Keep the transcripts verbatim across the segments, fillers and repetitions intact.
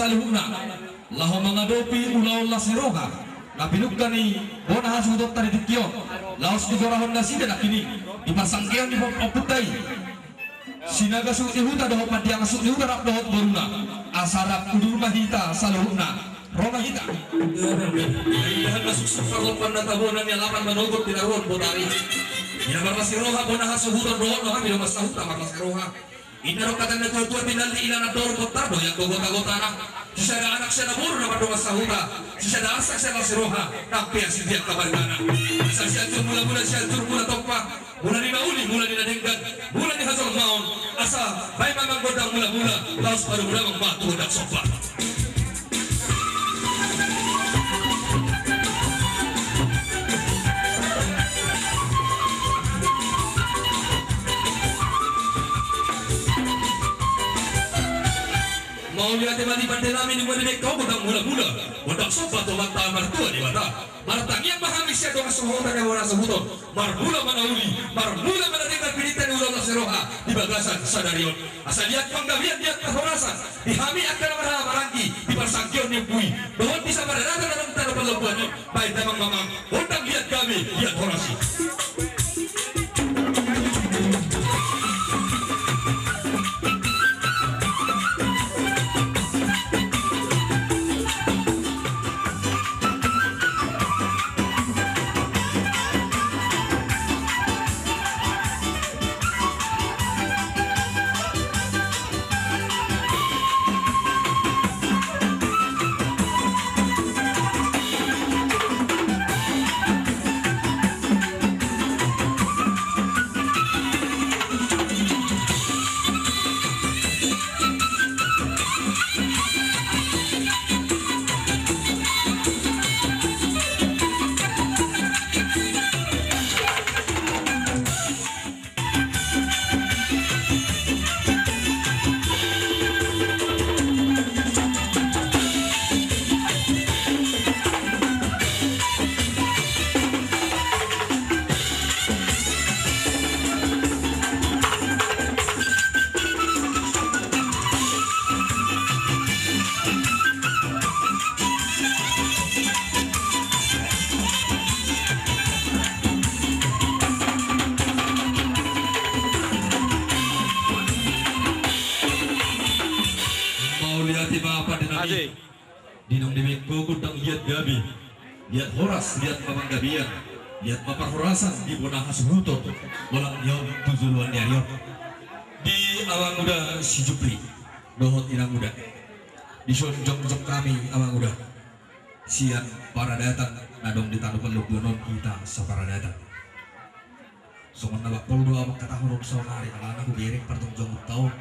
Saluhutna laho mangadopi ulaon las ni roha na pinungka ni bona hasuhutonta di tingki on, laos digorahon nasida nangkining di parsangkeon ni ompunta i. Sinaga suhut ni huta dohot Mandiang suhut ni huta rap dohot boruna, asa rap udur ma hita saluhutna. Ro ma hita. Indahan na suksuk parlompan na tabo na nialapan manogot di na ruan botari. Ia marlas ni roha bona hasuhuton dohot na hami dongan sahuta marlas ni roha. Inna do hata ni na tuatua, tinallik i na mandok, botar do ia gotagotana. Sisada anak sisada boru na mardongan sahuta, sisada arsak sisada las ni roha, nang pe sitiap habargana. Asa Sianjur Mulamula, Sianjur Mulatompa, mula ni na uli, mula ni na denggan, mula ni hajolmaon. Asa baen ma amang gondang mulamula, laos padomu damang ma tu gondang somba. Mauliate ma di pande nami, nunga dibaen ho gondang mulamula, gondang somba tu Amanta Martua Debata. Martangiang ma hami sian dongan sahuta ni bona hasuhuton. Marmula ma na uli, marmula ma na denggan, pinangido ni ulaon las ni roha di bagasan sadari on. Asa liat panggabean, liat parhorasan di hami angka na marhahamaranggi di parsangkeon ni ompu i dohot di saparadaton na adong di tano Pallombuan on. Baen damang ma amang gondang liat gabe, liat horas i. Mauliate ma pande nami. Di naung dibaen ho gondang liat gabe, liat horas, liat ma panggabean, liat ma parhorasan di bona hasuhuton, holan ni on tu joloan ni ari on. Di Amanguda Sijupri dohot Inanguda, dison jongjong hami Amanguda sian paradatan na adong di tano Pallombuan on, hita saparadatan. Songon na bangkol do ahu mangkatahon saonari, alana hubereng parjongjongonta on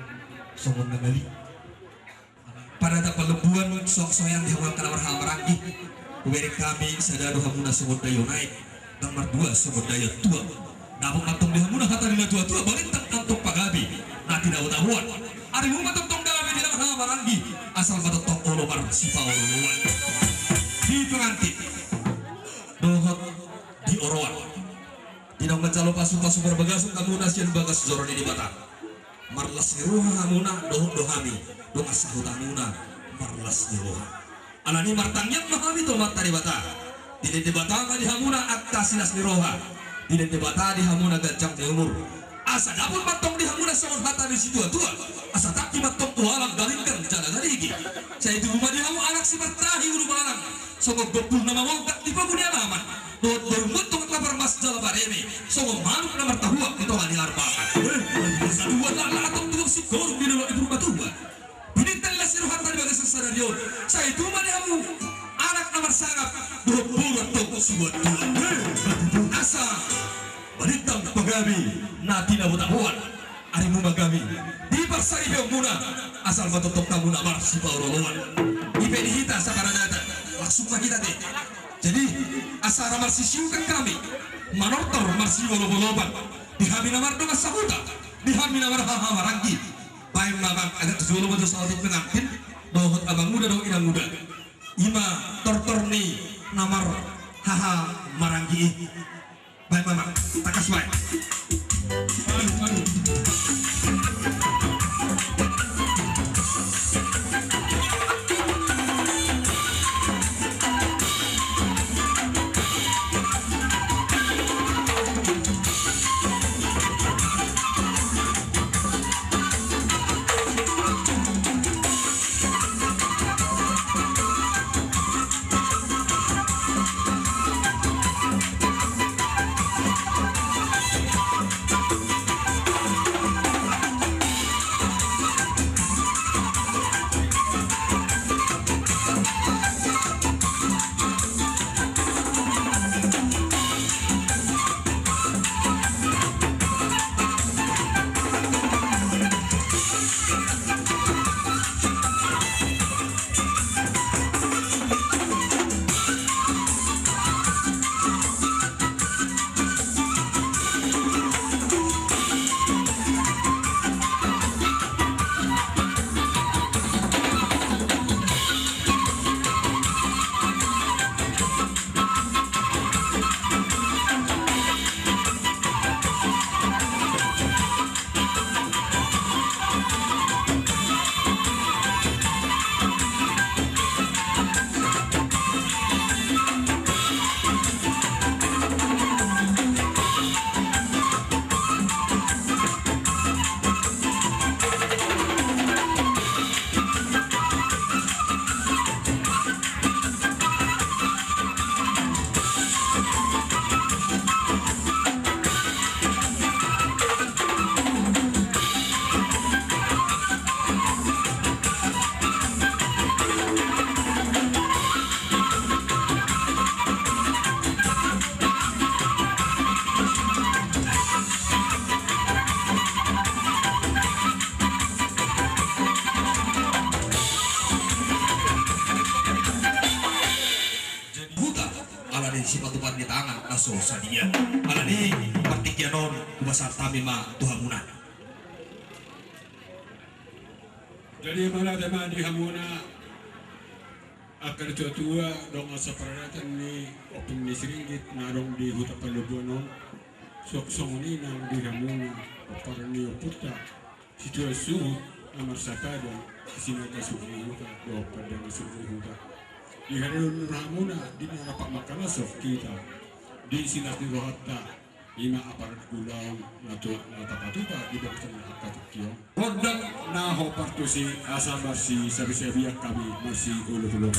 songon na ngali. Paradatan Pallombuan, suang songon i di hamu angka na marhahamaranggi. Hubereng hami sada do hamuna songon dayo naek, ndang mardua songon dayo tuak. Dapot ma tong di hamuna hata ni na tuatua, balintang antong pagabe na tinabotaboan. Arimu ma tongtong gabe di na marhahamaranggi, asal ma tongtong olo marsipaolooloan. Di pengantin dohot di oroan, di naung manjalo pasupasu parbagason hamuna sian bagas joro ni Debata. Marlas ni roha hamuna dohot do hami dongan sahutamuna marlas ni roha. Alani i martangiang ma hami tu Amanta Debata. Dilehon Debata ma di hamuna angka silas ni roha. Dilehon Debata di hamuna ganjang ni umur. Asa dapot ma tong di hamuna songon hata ni situatua. Asa tangki ma tong tu alang, galinggang jala galigi. Sai tubu ma di hamu anak sipartahi ulubalang. Songon gombur na mamolgak di pagu ni alaman, dohot boru mantong na parmas jala pareme, songon manuk na martahuak di tonga ni harbangan. Asa dua laklak antong tuak singkoru di dolok ni Purbatua. Pinangido las ni rohanta di bagasan sadari on. Sai tubu ma di hamu anak na marsangap, dohot boru antong sibuantuan. Asa balintang pagabe na tinabotaboan. Arimu ma gabe di parsaripeonmuna, asal ma tongtong hamuna marsipaolooloan. I pe di hita saparadatan, langsung ma hita te. Jadi asa ra marsisiukan hami, manortor marsiolopolopan di hami na mardongan sahuta, di hami na marhahamaranggi. Baen ma amang, agak tu jolo ma jo saotik pengantin dohot Amanguda dohot Inanguda. I ma tortor ni na marhahamaranggi i. Baen ma amang, tangkas baen. Sipatupaon ni tangan na so sadia. Alani partingkian on hupasahat hami ma tu hamuna. Jadi mauliate ma di hamuna angka na tuatua, dongan saparadaton ni Ompung ni Siringgit na adong di Huta Pallombuan on. Suang songon i nang di hamuna pomparan ni ompunta situan suhut na marsapadan, Sinaga Sumurung Huta dohot Pandana Sumurung Huta. Di haduan ni rohamuna di na rap mangkalashon hita, di silas ni rohanta, ima aparan ulaon na tuat na tapatupa di bagasan angka tingki on. Gondang na hombar tusi asa marsisabisabian hami marsiolopolop.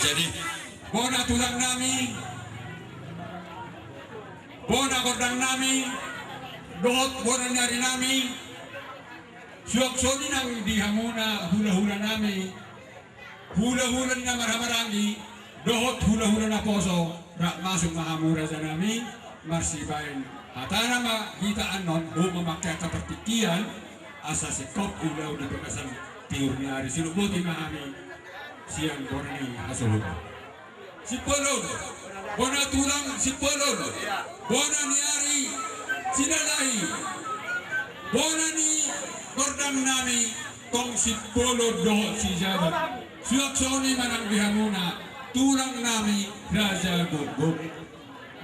Jadi, bona tulang nami, bona gondang nami, dohot bona ni ari nami, suang songon i nang di hamuna hulahula nami, hulahula ni na marhahamaranggi, dohot hulahula naposo, rap masuk ma hamu raja nami, marsibaen hatana ma hita annon, ho mamangke angka partingkian, asa singkop ulaon di bagasan tiur ni ari, sinur boti ma hami, sian bona ni hasoluhon. Simbolon, bona tulang Simbolon, bona ni ari Silalahi, bona ni gondang nami tong Simbolon dohot Sijabat. Suang songon i ma nang di hamuna tulang nami Raja Gogok.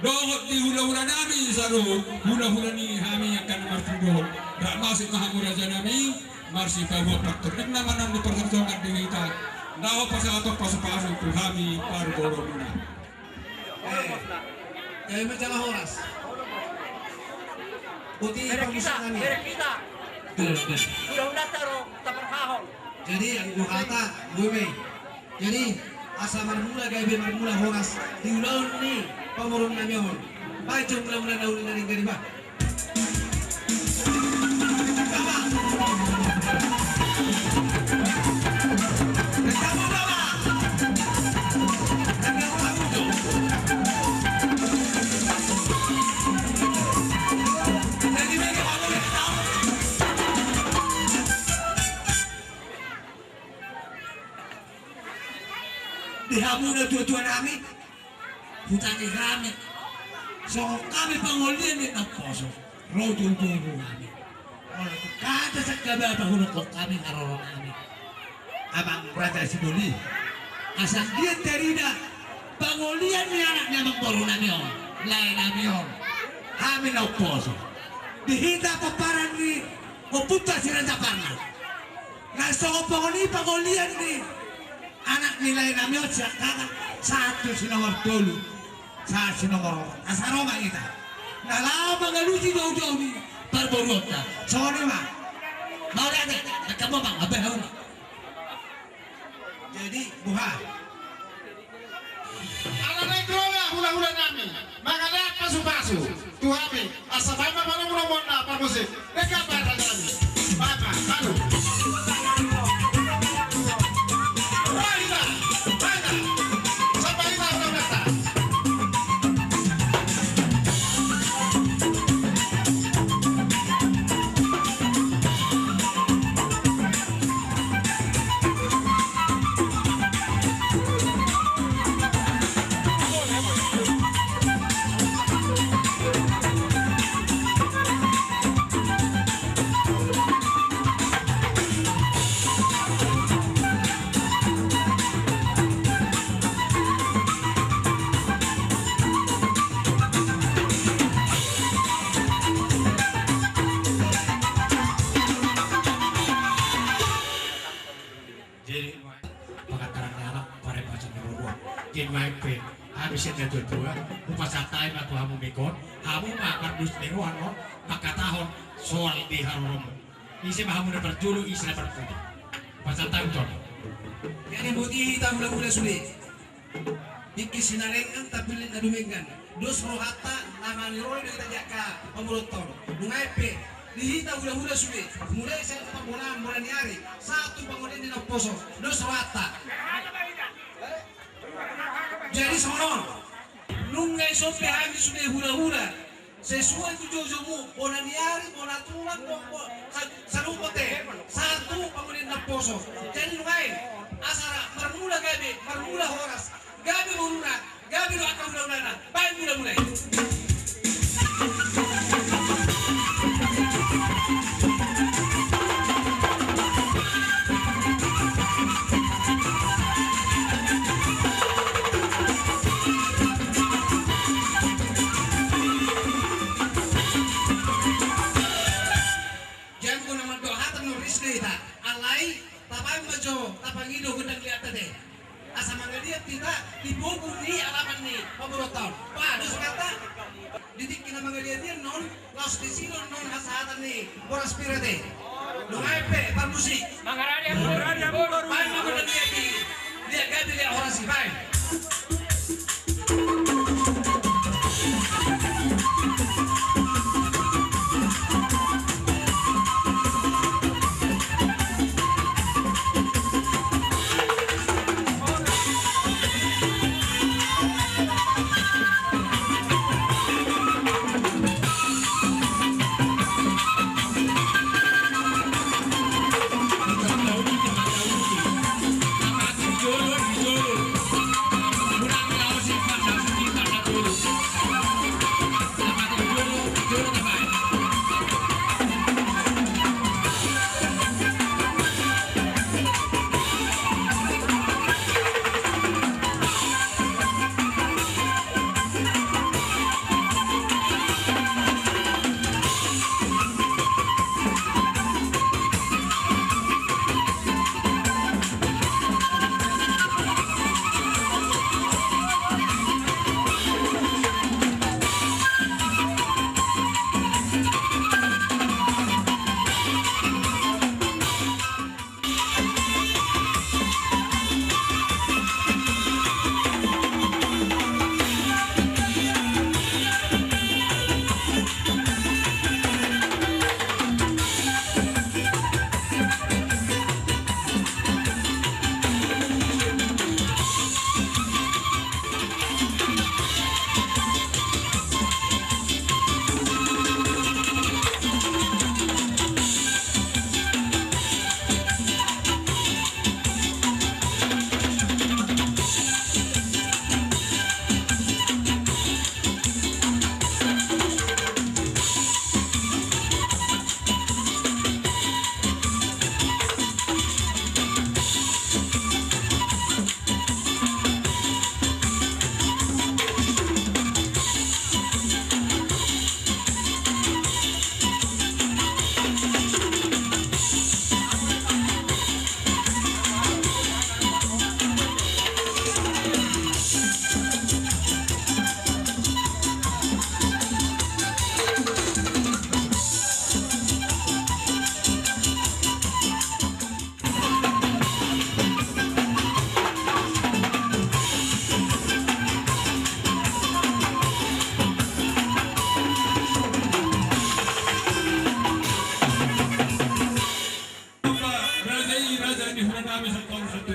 Dohot di hulahula nami saluhut, hulahula ni hami angka na martungdol, rap masuk ma hamu raja nami, marsipabuat partornang na manang di partontongan di hita. Laho pasahathon pasupasu tu hami parboruonmuna. Eh, gabe ma jala horas. Boti parmusik. Jadi, anggo hata, gue me. Jadi, asa marmula gabe marmula horas di ulaon ni pamoruonnami on. Baen jo mula-mula na uli na ringgariba. Di hamu na tua-tua nami, hutangi hami. Songon hami pangolian ni naposo, ro tutu hami. Olo tu hata sangkabapa hudokkon hami haroro nami. Amang Raja Sidoli. Asa anggiat tarida pangolian ni anak ni amangboru nami on, lae nami on. Hami naposo. Di hita pomparan ni ompunta si Raja Parna. Na songon pangoli pangolian ni anak ni lae nami on sian hata sahat tu si nomor tolu. Sahat si nomor opat. Asa ro ma hita. Na laho mangalusi jou-jou ni parboruonta. Songon i ma. Mauliate, angka momang, abe hauna. Jadi, boha. Ala naeng ro ma hula-hula nami, mangalehon pasu-pasu tu hami, asa baen ma manomu-nomuna parmusik. Denggan ma raja nami. Baen ma, balu. Baen ma, baen ma. Sampai ma hula-hulanta. Jadi, pangantaran ni anak, parempasan ni roha. Jadi, nuaeng pe, hami sian na tua-tua, hupasahat hami ma tu hamu mingkon, hamu ma parmusik ni roha on, mangkatahon soal di haroromu. Ise ma hamu na parjolo, ise na parpudi. Pasahat hami tu hamu. Jadi, boti hita hula-hula sude. Tingki sinarengan, tapi lek na dumenggan. Dos rohanta, na maniroi do hita di angka pamoruonta on. Nunga i pe, di hita hula-hula sude, mulai sian pambolaan bona ni ari, sahat tu pangolian ni naposo, dos rohanta. Jadi songon on, nunga i sompe hami sude hula-hula, sesuai tu joujoumu, bona ni ari, bona tulang, bo-, bo-, sa-, sarupo te, sahat tu pangolian naposo. Jadi nunga i, asa marmula gabe, marmula horas, gabe boruna, gabe do angka hula-hulana, baen mula-mula i. Janggo na mandok hata nuaeng do hita, alai tabaen ma jo, tapangido gondang ni hata te. Asa mangaliat hita di pogu ni alaman ni pamoruonta on. Bah, dos hata. Di tingki na mangaliat i annon, laos disi do annon hasahatan ni boras pira te. Nunga i pe, parmusik. Mangarade hamu, mangarade hamu, baen ma gondang ni hata i. Liat gabe, liat horas i, baen.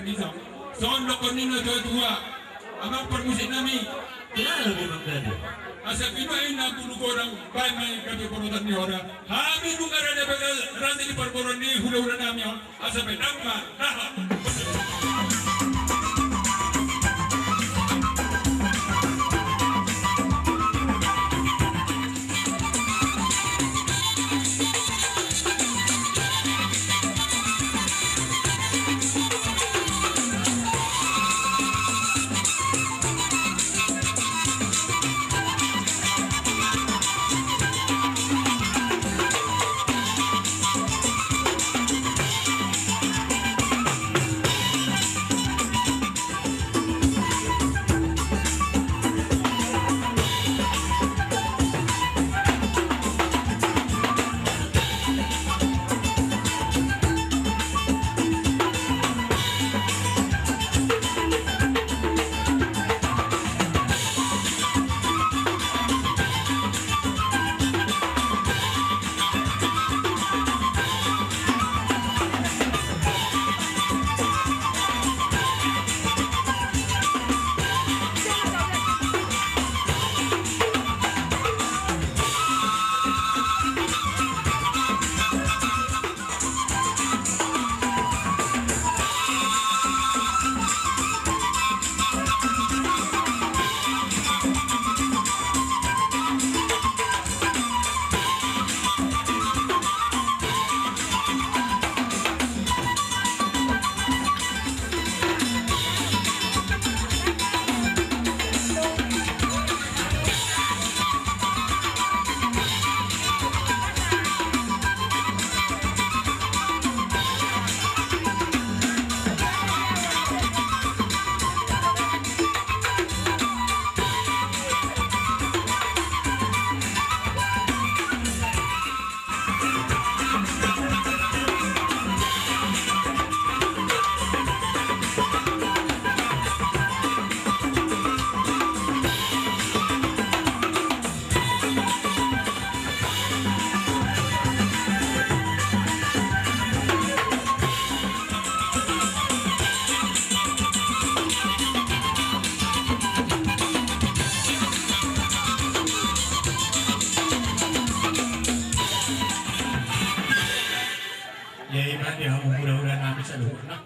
Songon dohonon ni na tua-tua, amang parmusik nami. Asa pinuahi na bulu godang, baen ma i gabe borotan ni hora. Hami nunga rade bagas raja ni parboruon ni hula-hula nami on. Asa pe dang ma, dahak. Ia, i ma di hamu hula-hula nami saluhutna.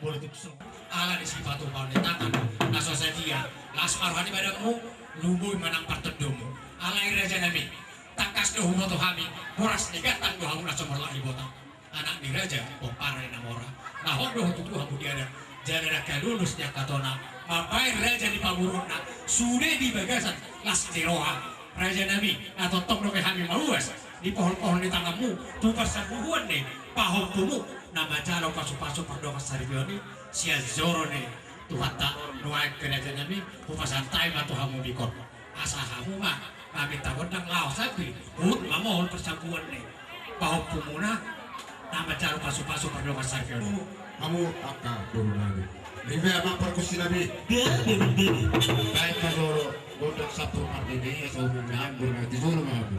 Molo tung so ala ni sipatupaon ni tangan na so sadia, las ma roha ni badanmu, lumobi ma nang partondimu. Alai raja nami, tangkas do huboto hami, boras ni gantang do hamu na so morlak ibota. Anak ni raja, pomparan ni na mora. Na hot do hututu hamu di adat, jala dang halulus di angka tona mambaen raja ni pamoruonna sude di bagasan las ni roha. Raja nami, na tongtong dope hami mauas di pohon-pohon ni tanganmu tu parsambuhuon ni pahompumu na manjalo pasu-pasu pardongan saripeon i sian joro ni Tuhanta. Nuaeng pe raja nami, hupasantabi ma tu hamu dikon. Asa hamu ma maminta gondang laho sampe huhut mamohon parsambuhuon ni pahompumuna na manjalo pasu-pasu pardongan saripeon. Hamu angka boru nami, ripe amang pargonsi nami. Baen ma jolo gondang sampur pardenggan i asa umum ni anggur na di jolo ma hamu.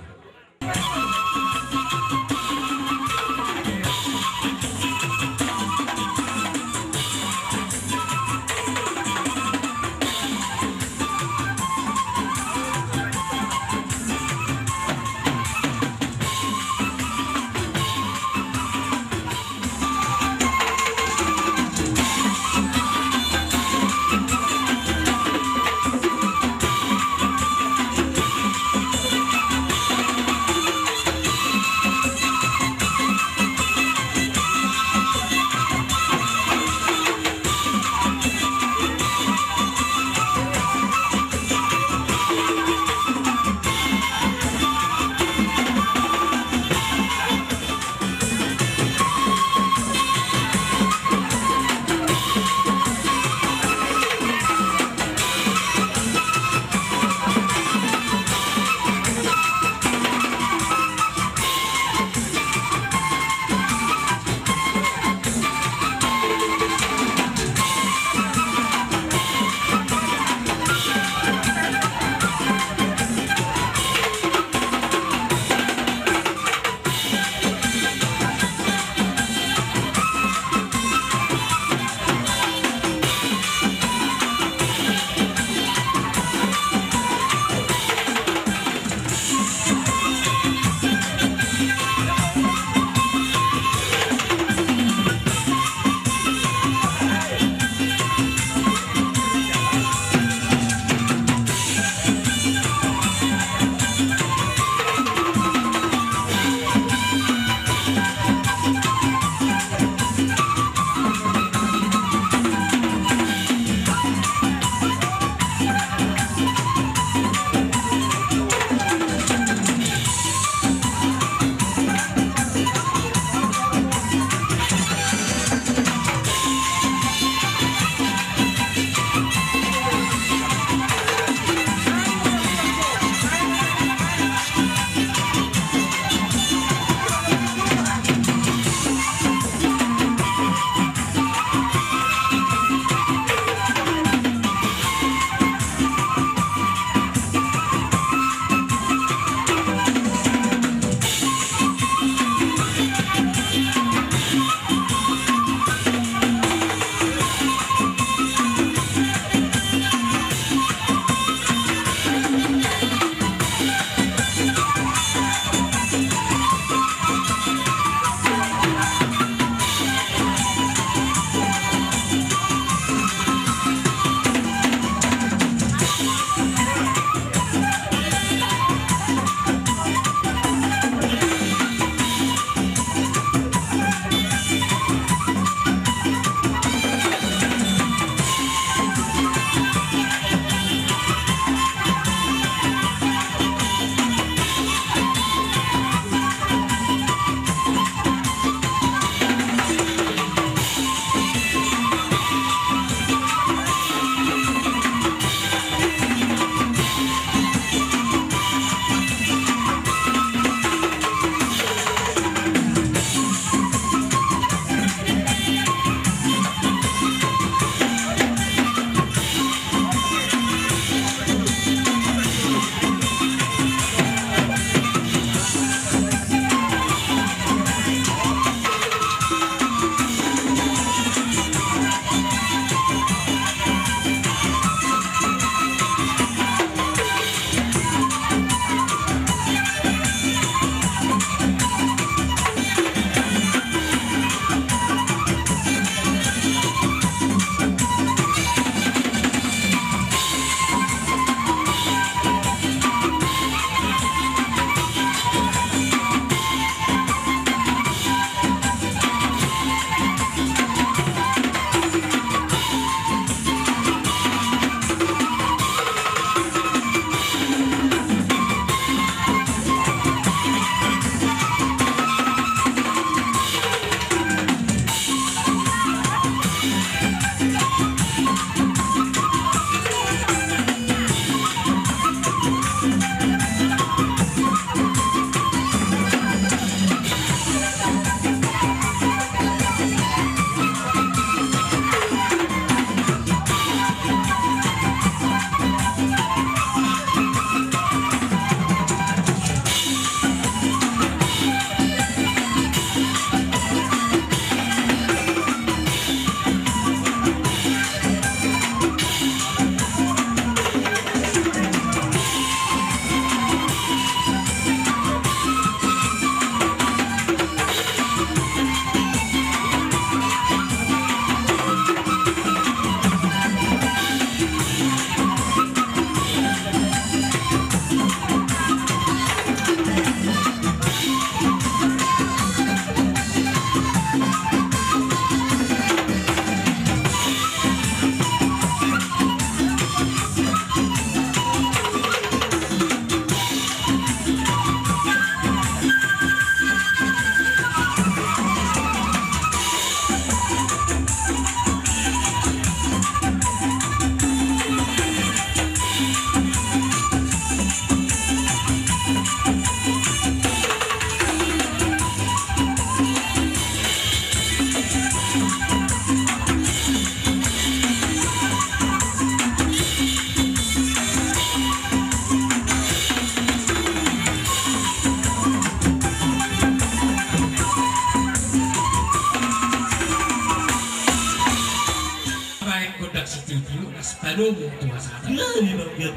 Baen gondang situtu, las palomo tu hasahatan. Iya, iya, iya.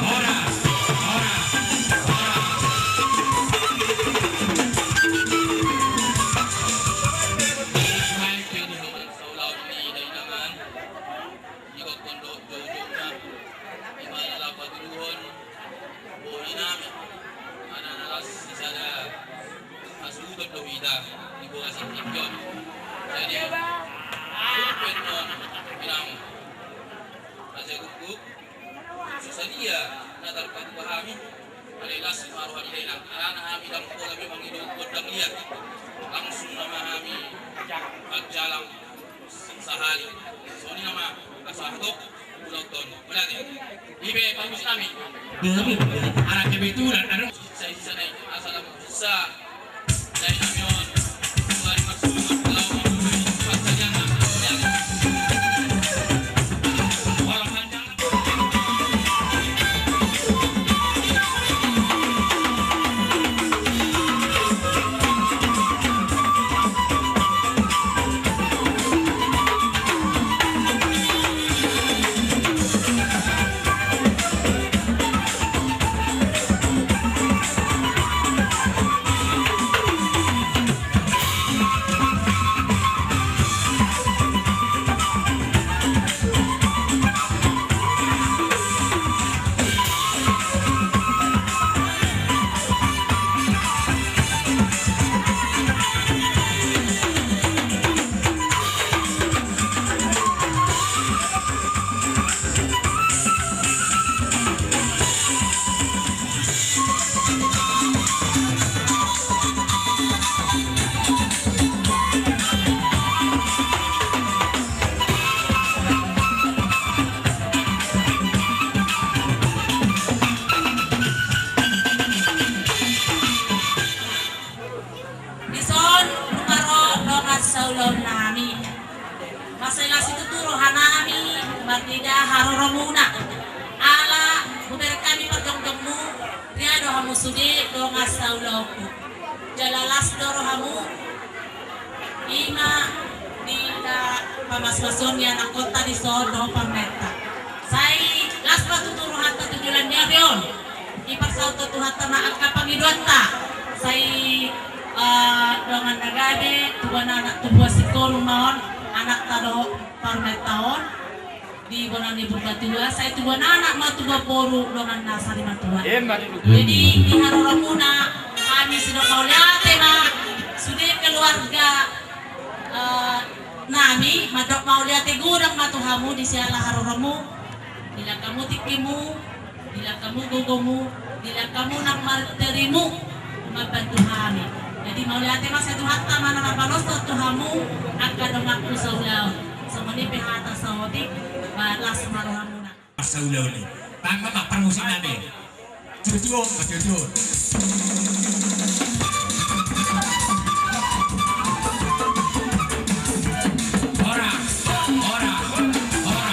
Horas, horas, horas. Baen gondang saulaon ni dainangan. Igokkon do jojongna, ima na laho patuduhon bohi nami, manang na las sisada hasuhuton do hita di boha singkingki on. Jadi pulpen on, inang, raja guguk, so sadia na tarpatupa hami. Alai las ma roha ni dainang, alana hami ndang pola be mangido gondang liat. Langsung nama hami manjalang sahali. Songon i nama asa hatop ulaonta on. Mauliate. Ipe pangusik nami. Anak kebetulan, anak. Sisa-sisa nai asa lam sisa. Dai nami on. Tuhan marsumur, lawan parsadiana. Mauliate. Walau panjang. Dison, rupa ro dongan saulaon nami. Mansai las situtu roha nami marnida haroromuna. Ala hubereng hami parjongjongmu, ria do hamu sude dongan saulaonku. Jala las do rohamu, ima di na pamasmason ni anakkonta dison dohot parumaenta. Sai las ma tutu rohanta tu joloan ni ari on. Dipasahat Tuhanta ma angka pangidoanta. Sai, eh, dongan na gabe, tubuan anak, tubuan singkoru ma on, anakta dohot parumaenta on. Di bona ni Purbatua, sai tubuan anak ma tubuan boru dongan na sarimatua. Emma tutu. Jadi di haroromuna hami sidok mauliate ma, sude keluarga, eh, nami, mandok mauliate godang ma tu hamu di siala haroromu. Dilehon hamu tingkimu, dilehon hamu gogomu, dilehon hamu nang materimu. Mambantu hami. Jadi mauliate ma sian Tuhanta ma na mambaloshon tu hamu angka donganku saulaon. Songon i pe hata saotik, ba las ma rohamuna. Saulaon i. Tamba ma parmusik nami. Jujur, jujur. Ora, ora, ora.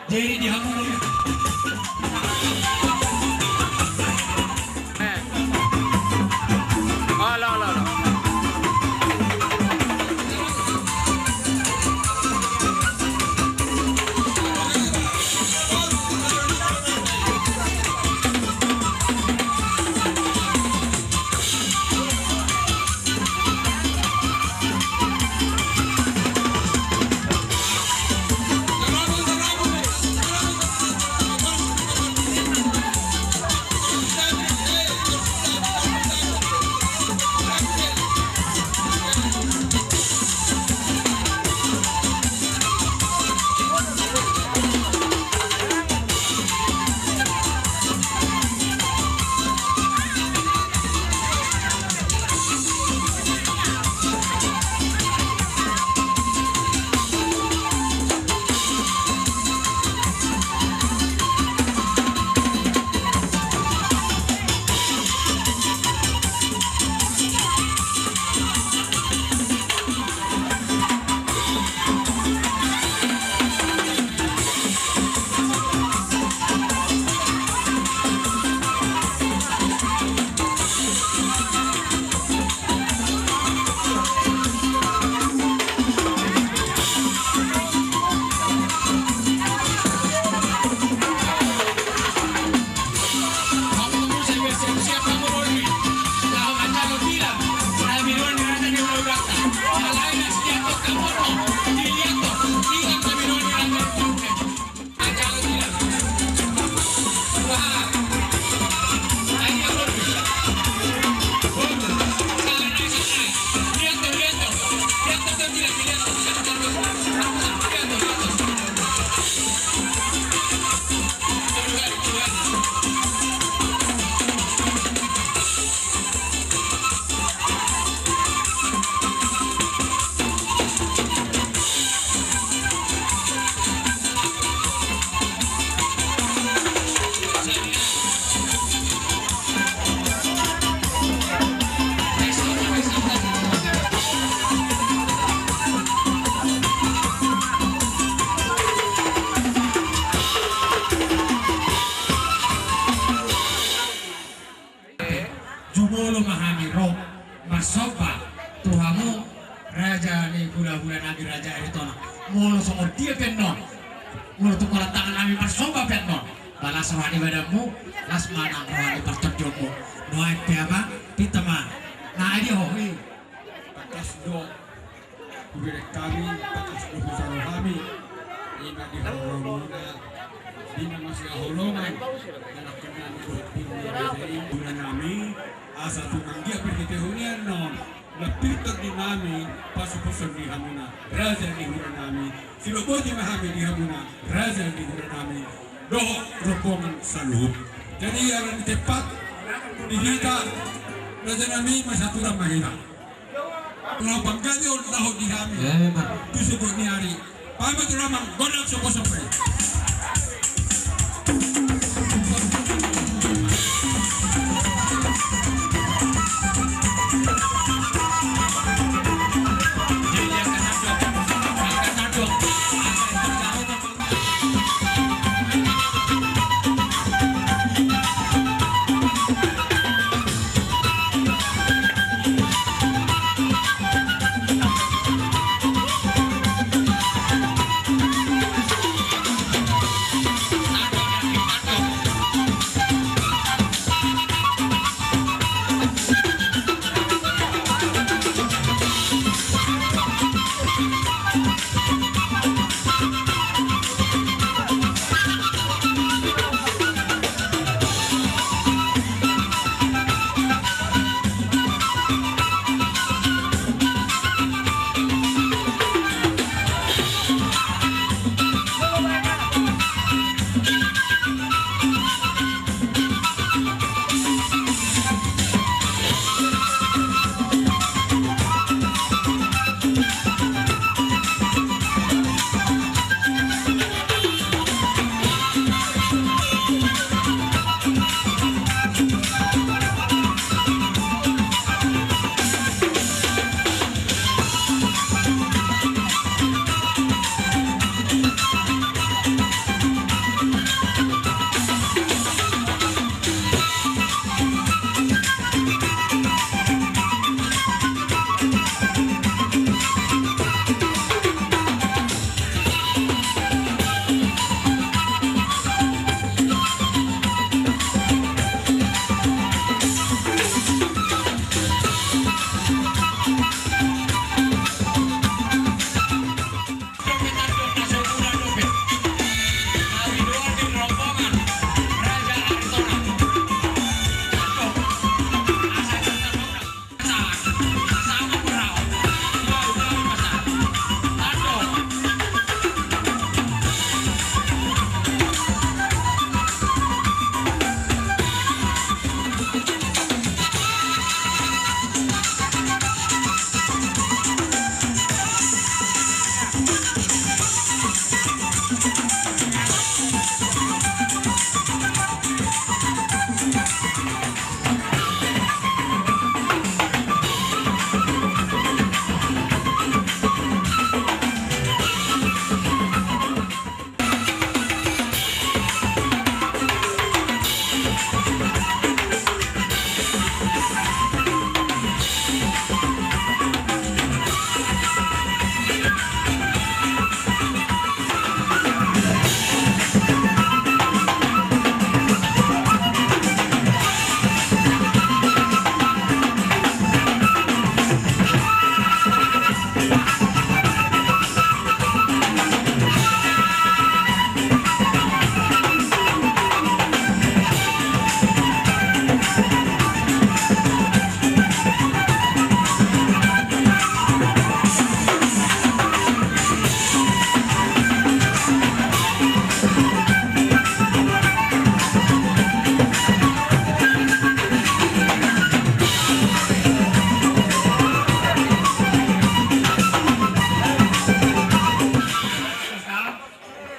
Jadi di hamu. Jumolo ma hami ro marsomba tu hamu raja ni hulahula nami, Raja Aritonang. Molo songon dia pe annon, molo tung holan tangan nami marsomba pe annon, ba las roha ni badanmu, las ma nang roha ni partondionmu. Nuaeng pe, Amang, pinta ma. Na, ai dia ho i. Tangkas do. Hubereng hami, tangkas do hujalo hami. Ima di holongmuna, ima masihaholongan, manangkon nami dohot pir ni raja i, guna nami, asa tung anggiat marhitehon i annon, na pir tondi nami, pasupasu ni hamuna, raja ni hula nami, siloboti ma hami di hamuna, raja ni hula nami, dohot rombongan saluhut. Jadi, ala ni tempat, di hita, raja nami, masa aturan ma hita. Laho panggabeon laho di hami. Emang. Tu sogot ni ari. Paima tu damang, godang sopo-sopo.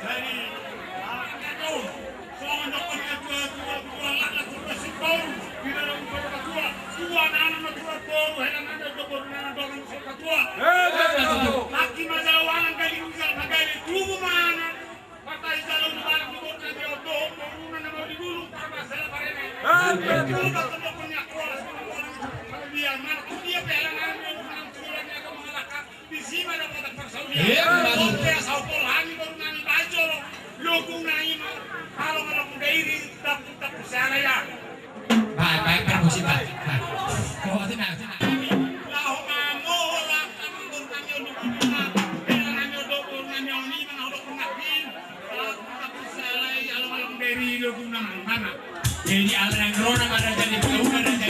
Jadi, ah, angka on, songon dohot ni natua-tua, tua laklak, tua simbaru, di dalam tua natua, tua nana natua boru, hela nana do boru nana dongan so natua. Maki ma jalo alang galing jal, magali tubu ma anak, partai jalo ni balang di boru nana, dohot boru nana mau di dulu, parma sela parene. Tubu ma tondok ni aku, alas ni boru nana, dia mana tu dia pe hela nana, dia mana tu dia pe hela nana. Disi ma dapotan parsaulian. Iya, betul. Oke, asal pola hami baru nami bajo lo. Logung nami ma. Kalau, kalau kuda iri, takut, takut saya ya. Baik, baik, permisi, Pak. Baik. Oh, tenang, tenang. Laho mamoho lah, kami baru nami on di rumah. Bela nami on do, baru nami on di mana, udah pernah bin. Jadi, ala naeng ro na ma raja ni, raja ni,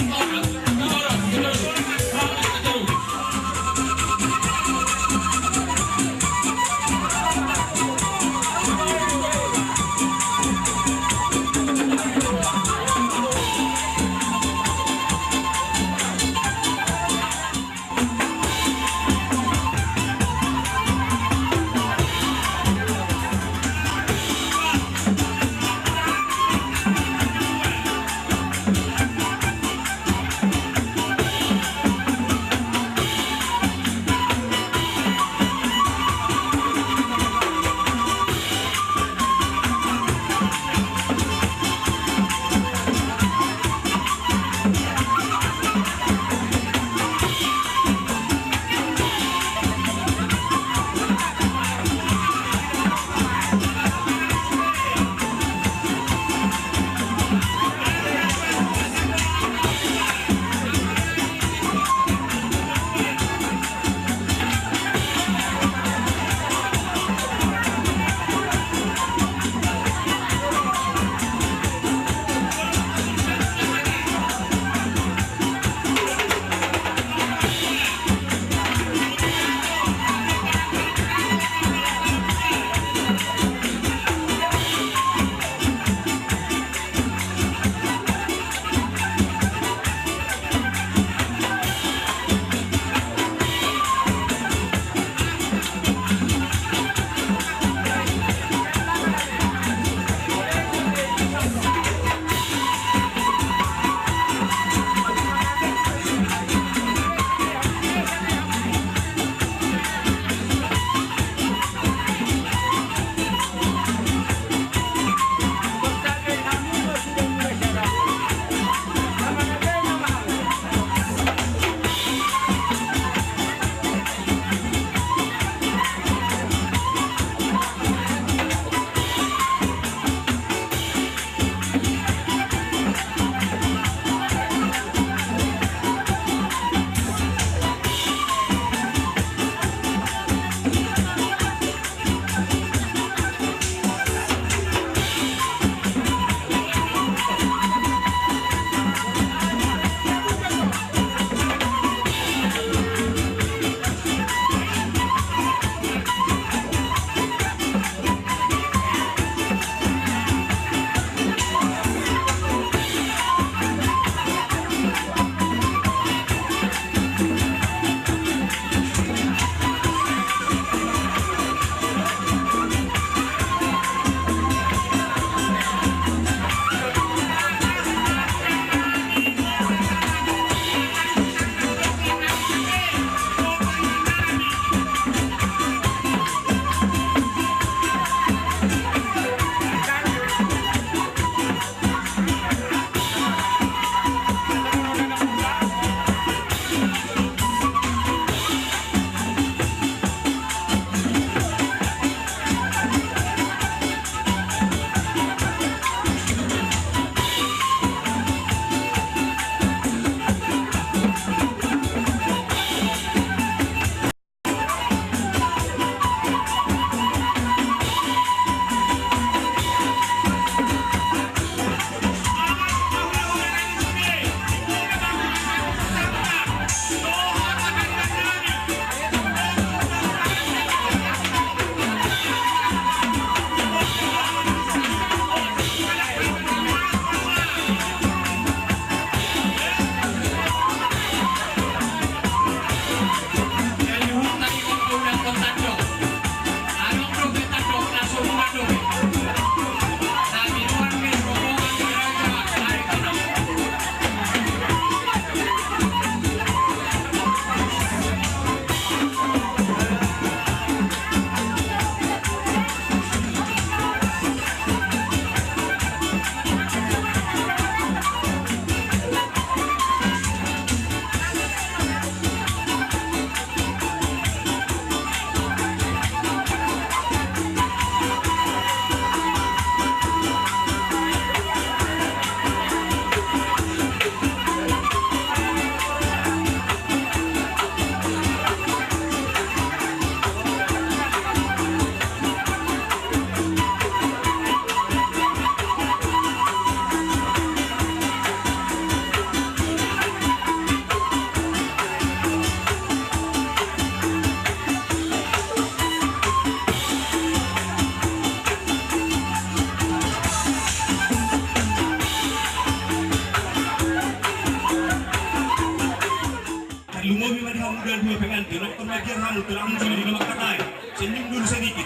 Tulang, jadi lo mangkatai, senyum dulu sedikit.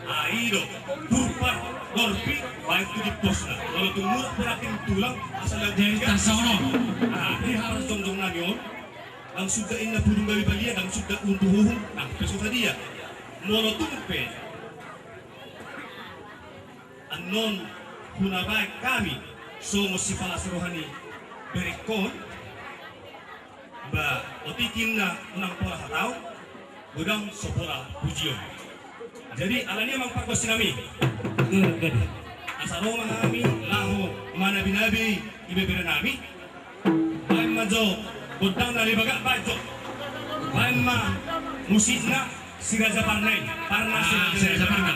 Ah, i do, purpar, dorpi, baen tu dimposna. Molo tung muruk pe ranting tulang, asal lagi. Jadi tarsongon. Ah, di haras jongjong nami on. Ndang suda inna pudung gabe balia, ndang suda untu huhung, ndang pe so sadia. Molo tung pe annon huna baen hami songon sipalas roha ni berengkon. Ba otik inna unang pola hataon, godang so pola pujion. Jadi alani i amang pargonsi nami, asa ro ma hami laho manabinabi ibebere nami. Baen ma jo gondang na lebagak, baen jo. Baen ma musikna si Raja Parna i. Parna si Raja Parna.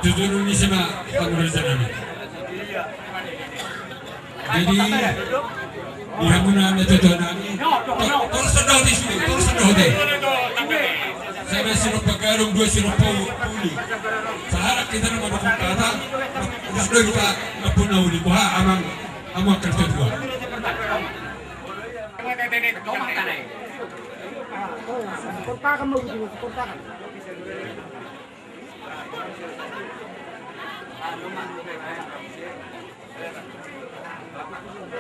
Tutu ni sema kamu rencana. Jadi di hamuna na tutu nami. Tor sendo di sini, tor sendo di. Sama sirumpa gadung, dua sirumpa puli. Sahalak hita na mandok hata. Terus dua hita na puna uli kuha amang amang kerja dua.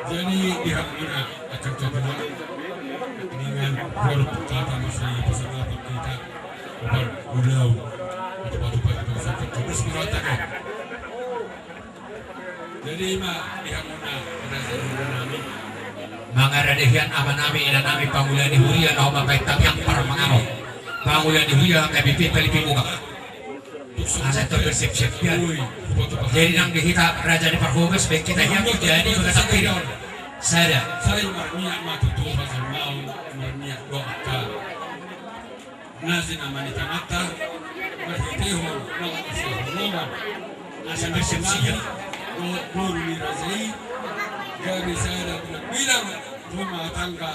Jadi di hamuna akan coba dengan huruf kata masih bersama kita. Ulang ulang. Itu batu batu satu terus mengatakan. Jadi ima di hamuna. Mangarade hian amanami inanami pangula ni huria na homa baik tamiang parmanganon. Pangula ni huria K B P Palipi Muka. Asa to bersiap-siap hian. Jadi nang di hita raja ni parhobas baik hita hian jadi mengatakan. Sada. Saya marniak ma tutu pasal mau marniak doa. Na sinamani tangata marhitehon na asa hulongan asa na sipsia dohot boru ni raja i gabe sada bilang-bilang rumah tangga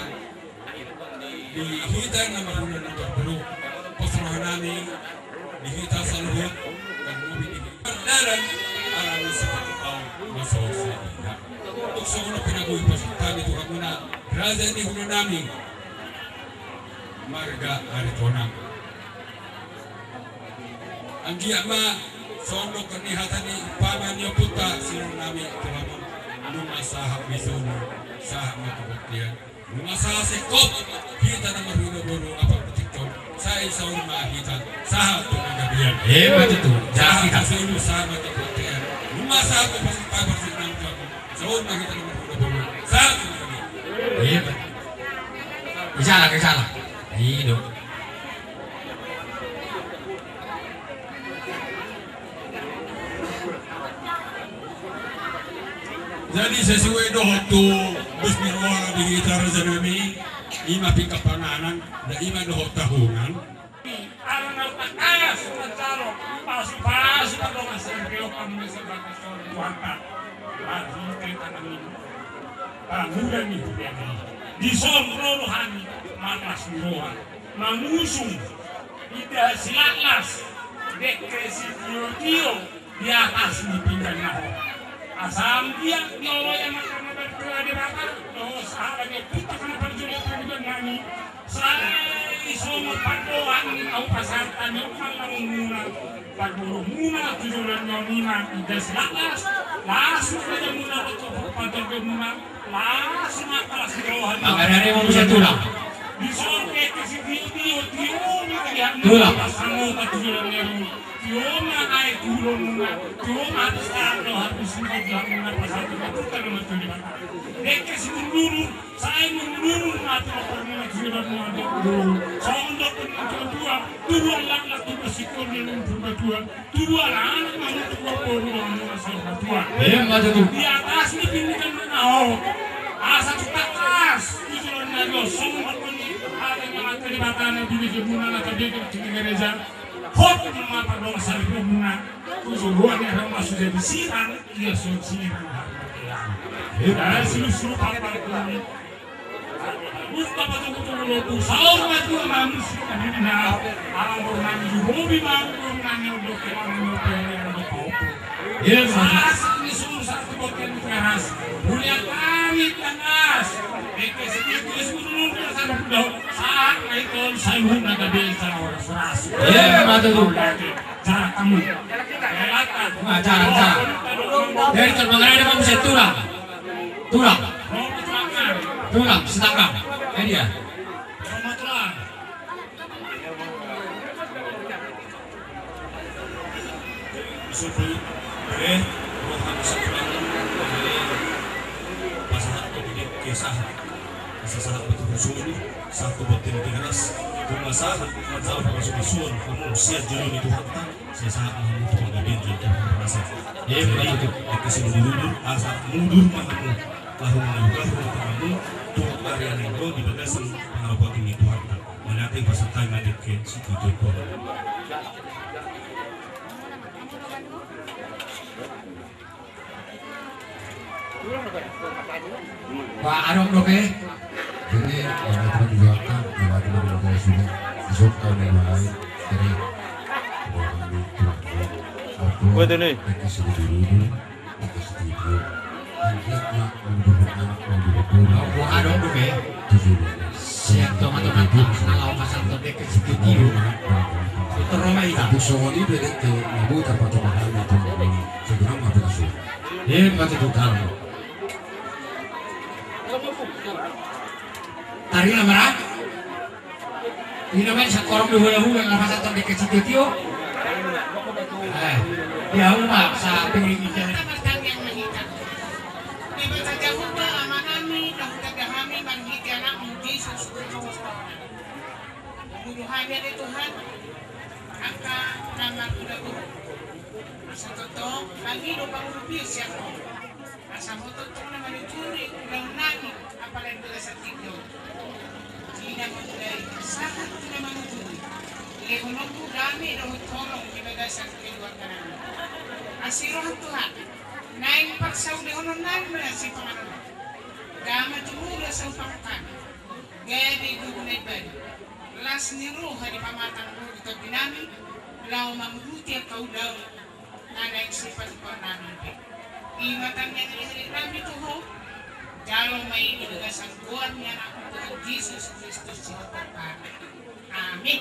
di hita na marhula na tarburu. Pos roha nami di hita saluhut dan mobil di pardalan alami seperti kau masalah saya. Untuk seluruh penabuhi pos kami Tuhan muna raja ni hula nami. Marga Aritonang. Anggiat ma songon ni hata ni umpama ni ompunta sinur nami tu hamu. Nunga sahat ma solu sahat ma tu bontean. Nunga sahat singkop hita na marhula boru apa petikon. Sai saur ma hita sahat tu panggabean. Hebat itu. Sahat ma solu sahat ma tu bontean. Nunga sahat ma pasu pasu nang tu hamu. Saur ma hita na marhula boru sahat tu panggabean. Hebat. Isala, isala. Ido. Jadi sesuai dohot tu bus ni roha di hita raja nami, ima pingka panganan dan ima dohot tahunan. Ala na tangkas mancalon pasu-pasu pardongan saripeon hamu na sebagai seorang Tuhanta. Marhite tangan ni pangula ni huria i dison ro do hami marlas ni roha mangusung indahan silaklas dengke sitiotio di atas ni pinggan na hot. Asa anggiat dioloi Amanta na martua Debata dohot sahala ni ompunta na parjolo pangula nami. Sai songon pandohan ni na hupasahat hami on manangunmuna parboruonmuna tu joloan ni on ima indahan silaklas. Las ma rajamuna dohot pantorgemuna. Las ma las ni roha ni. Mangarade ma muse tulang. Dison dengke sitiotio tio ma di hamuna. Tulang. Pasangon ma tu joloan ni on. Tio ma aek tu hulonmuna. Tio ma habis tando habis muna di hamuna pasahat ma tu tano ma tu di mata. Dengke siburluru. Sai murmur ma tu lapormuna tu joloan ni on. Songon dohot ni natua-tua, tubuan laklak tubuan singkop ni luhut Purbatua. Tubuan anak ma hamu tubuan boru ma hamu na saur matua. Ima tutu. Di atas ni pinggan na hot. Asa tu tangkas tu joloan na ro songon dohot ni hata ni Amanta Debata na binege muna na tabege tu gereja. Hot ma pardongan saripeonmuna tu joloan ni on asa jadi sirang. Ia so sirang. Ia silusulu pampang kami. Buka patukutuku lobu saur matua mamusi kami na. Alam bornami juhobi mamu bornami ondo kemana ondo kemana ondo kau. Ia sasak ni suru satu boken keras. Mulia kami tangkas. Eke sedikit suru biasa dong. Saat itu saya hunda gabe cara orang seras. Ia mata tu. Jarak kamu. Nah, jarak, jarak. Jadi terpengaruh ada manusia tulang. Tulang. Tulang, setangkang. Ini dia. Supu, eh, roha supu, pasahat kau di kesahat. Asa sahat betul sulu, satu botin keras. Cuma sahat, masalah pasu-pasuan, kamu siap julu itu. Sai sahat ma hamu tu panggabean jala tu parnasaon. Jadi, dengke simudur-udur, asa mudur ma hamu. Laho mangulahon tanganmu tu ari na ro di bagasan pangaropati ni Tuhanta. Mauliate, pasahat hami ma dengke sitio-tio. Pak, adong dope? Jadi, ada juga kan, ada juga sudah disokkan yang lain. Jadi, Buat ini. Buat ini. Adong dope? Sian tongatonga na laho pasahathon dengke sitio-tio. Torop ma hita. Songon i pe dengke na boi tarpatupa hami tu. Eh, patut tu talo. Tarima ma ra. Ina ma i sangkorong di hulahula na pasahathon dengke sitio-tio. Eh, dia uma sa piring ikan. Debata Jahowa Amanami, na hutanda hami marhite Anakmu Jesus Kristus. Mangolu hami ale Tuhan, angka na marhulahula. Asa tongtong mangido pangurupio sian Ho. Asa Ho tongtong na manujuri ulaonnami, apalagi bagasan tingki on. Di na mamulai sahat tu na manujuri. Lehononmu dame dohot holong di bagasan keluarganami. Asi roham Tuhan, naeng parsaulihonon nami ma sipanganon. Gabe tumula saupangan nami. Gabe gugu na imbaru. Las ni roha di pamatang roha di tondinami. Laho manguduti angka ulaon na naeng sipatupaonnami pe. I ma tangiang ni halilinami tu Ho. Jalo ma i di bagasan goar ni Anakmu Tuhan Jesus Kristus Tuhan kami. Amin.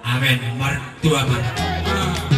Amin. Martua ma.